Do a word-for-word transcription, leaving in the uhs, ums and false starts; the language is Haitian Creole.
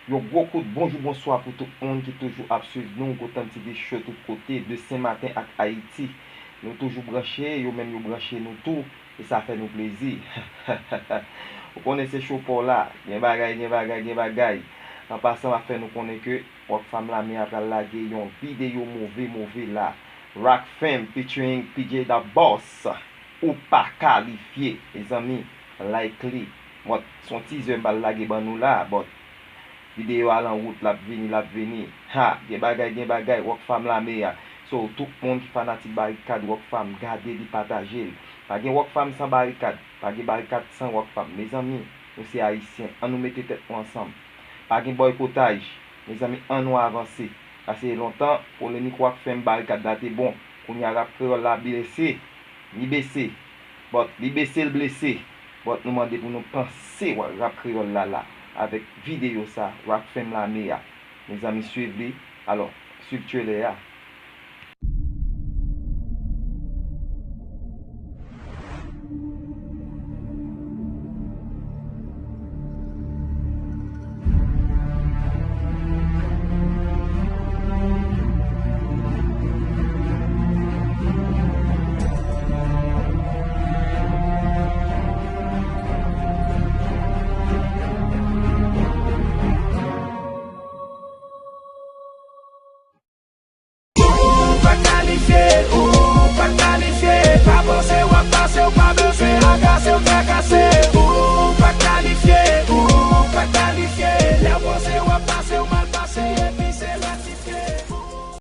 Yon gwo kout bonjou, bonswa pou tout moun ki toujou ap swiv nou, Gotan T V Show tout kote, de Senmaten ak Ayiti. Nou toujou branche, yo menm yo branche nou tou, e sa fè nou plezi. Ou konnen se show pa w la, gen bagay, gen bagay, gen bagay. An pasan, m ap fè nou konnen ke Rockfam Lame a pral lage yon videyo move, move la. Rockfam featuring P J Da Boss. Ou pa kalifye, mezanmi, like li. Bon, se yon teaser m pral lage ban nou la, but videyo a lan wout, l ap vini, l ap vini. Ha, gen bagay, gen bagay, Rockfam Lame a. So, tout moun ki fanatik Barikad Rockfam, gade li, pataje l. Pa gen Rockfam san Barikad, pa gen Barikad san Rockfam. Mezanmi, nou se Ayisyen, ann nou mete tèt nou ansanm. Pa gen bòykotaj, mezanmi, ann nou avanse. Sa se lontan, polemik Rockfam Barikad la te bon. Kounye a rap kreyòl la blese, li bese. But li bese, l blese. But nou mande pou nou panse wa-, rap kreyòl la la. Avèk videyo sa, Rockfam Lame a. Mezanmi, swiv li. Alò, swiv trailer a.